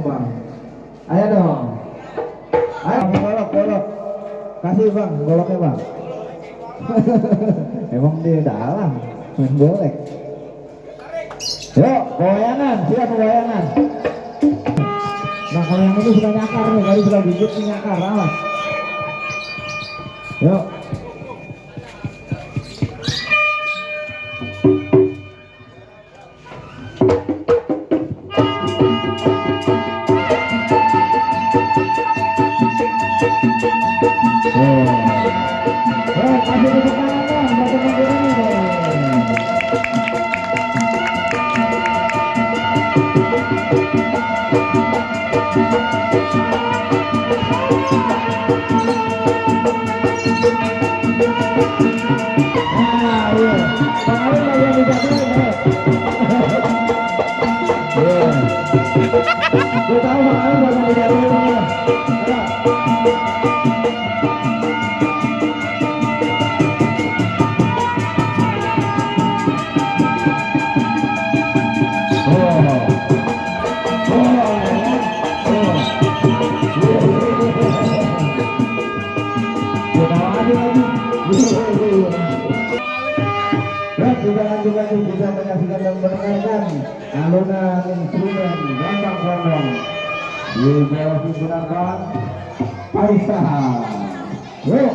Bang. Ayo dong. Ayo golok golok. Kasih bang goloknya bang. Emang dia dalam main golek. Yuk pewayangan siap pewayangan. Nah kalau yang ini sudah nyakar nih, tadi sudah gigit nih nyakar, awas. Yuk. Kasih tepuk tangan dong buat teman-teman ini dong. Nah, iya. Pengaruh bagian dijatuhin, ya. Iya. Gue tahu pengaruh bagian dijatuhin, ya. Ayo. Juga bisa menyaksikan dan mendengarkan alunan instrumen gambang kromong di bawah pimpinan Bang Aisyah. Yuk.